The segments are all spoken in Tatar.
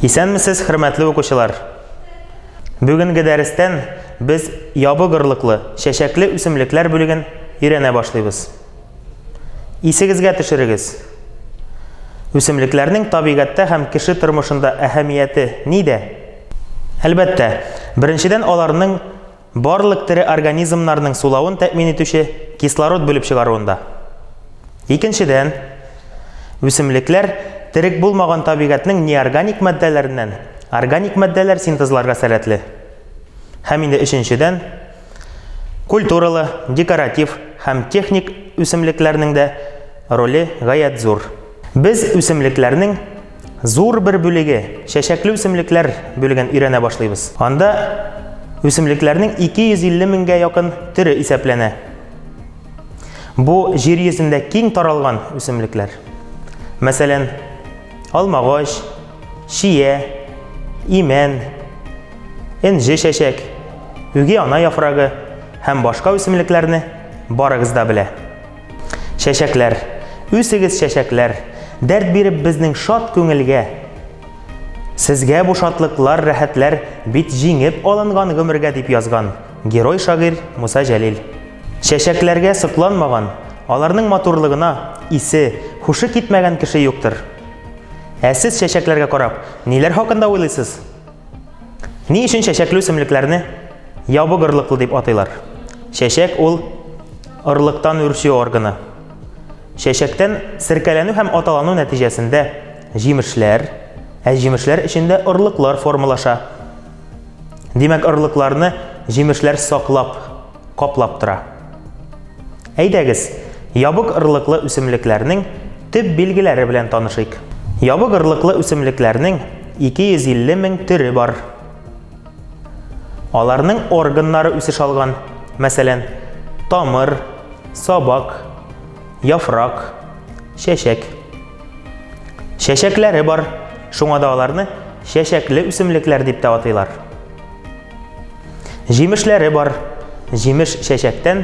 Исәнмесез, хөрмәтле укучылар! Бүгенге дәрестән без ябык орлыклы, чәчәкле үсемлекләр бүлеген өйрәнә башлыйбыз. Исегезгә төшерегез. Үсемлекләрнең табигатьтә һәм кеше тормышында әһәмияте нидә? Әлбәттә, беренчедән аларның барлык тере организмнарның сулавын тәэмин итүче кислород бүлеп чыгаруында. Икенчедән, үсемлекләр терек булмаган табигатьнең неорганик матдәләреннән органик матдәләр синтезларга сәләтле. Һәм инде өченчедән, культуралы, декоратив һәм техник үсемлекләрнең дә роле гаять зур. Без үсемлекләрнең зур бер бүлеге, чәчәкле үсемлекләр бүлеген өйрәнә башлыйбыз. Анда үсемлекләрнең 250 меңгә якын төре исәпләнә. Бу җир йөзендә киң таралган үсемлекләр. Мәсәлән, алмагач, чия, имән, энҗе чәчәк, үги ана яфрагы һәм башка үсемлекләрне барыгыз да белә. Чәчәкләр, үсегез чәчәкләр, дәрт биреп безнең шат күңелгә. Сезгә бу шатлыклар, рәхәтләр бит җиңеп алынган гомергә дип язган герой шагыйрь Муса Җәлил. Чәчәкләргә сокланмаган, аларның матурлыгына исе, һушы китмәгән кеше юктыр. Ә сез чәчәкләргә карап, ниләр хакында уйлыйсыз? Ни өчен чәчәкле үсемлекләрне ябык орлыклы дип атыйлар? Чәчәк ул орлыктан үрчү органы. Чәчәктән серкәләнү һәм аталану нәтиҗәсендә җимешләр, ә җимешләр эчендә орлыклар формалаша. Димәк, орлыкларны җимешләр саклап, каплап тора. Әйдәгез, ябык орлыклы үсемлекләрнең төп билгеләре белән танышыйк. Ябык орлыклы үсемлекләрнең 250 мең төре бар. Аларның органнары үсеш алган. Мәсәлән, тамыр, сабак, яфрак, чәчәк. Чәчәкләре бар, шуңа да аларны чәчәкле үсемлекләр дип тә атыйлар. Җимешләре бар. Җимеш чәчәктән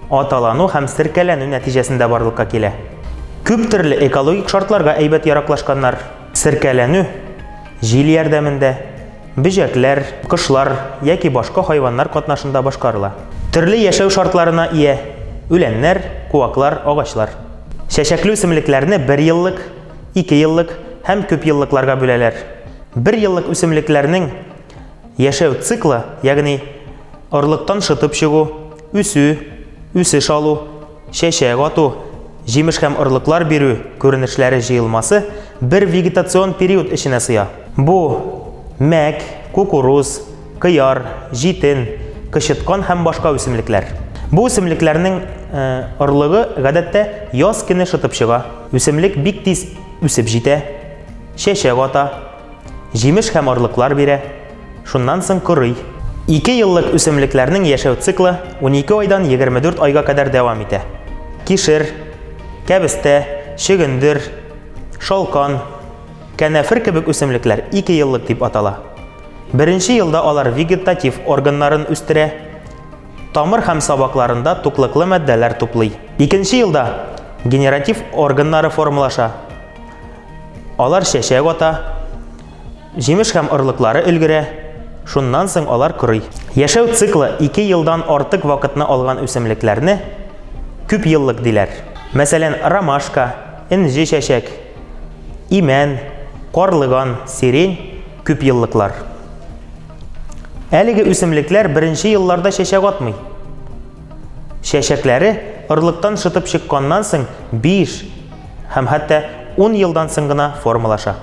аталану һәм серкәләнү нәтиҗәсендә барлыкка килә. Күп төрле экологик шартларга әйбәт яраклашканнар. Серкәләнү җил ярдәмендә, бөҗәкләр, кошлар яки башка хайваннар катнашында башкарыла. Төрле яшәү шартларына ия үләннәр, куаклар, агачлар. Чәчәкле үсемлекләрне берьеллык, икееллык һәм күпьеллыкларга бүләләр. Берьеллык үсемлекләрнең яшәү циклы, ягъни орлыктан шытып чыгу, үсү, үсеш алу, чәчәк ату, җимеш һәм орлыклар бирү күренешләре җыелмасы бер вегетацион период эченә сыя. Бу мәк, кукуруз, кыяр, җитен, кычыткан һәм башка үсемлекләр. Бу үсемлекләрнең орлыгы гадәттә яз көне шытып чыга. Үсемлек бик тиз үсеп җитә, чәчәк ата, җимеш һәм орлыклар бирә, шуннан соң корый. Икееллык үсемлекләрнең яшәү циклы 12 айдан 24 айга кадәр дәвам итә. Кишер, кәбестә, чөгендер, шалкан, кәнәфер кебек үсемлекләр икееллык дип атала. Беренче елда алар вегетатив органнарын үстерә, тамыр һәм сабакларында туклыклы матдәләр туплый. Икенче елда генератив органнары формалаша. Алар чәчәк ата, җимеш һәм орлыклары өлгерә, шуннан соң алар корый. Яшәү циклы 2 елдан артык вакытны алган үсемлекләрне күпьеллык диләр. Мәсәлән, ромашка, энҗе чәчәк, имән, карлыган, сирень күпьеллыклар. Әлеге үсемлекләр беренче елларда чәчәк атмый. Чәчәкләре орлыктан шытып чыкканнан соң 5 һәм хәтта 10 елдан соң гына формалаша.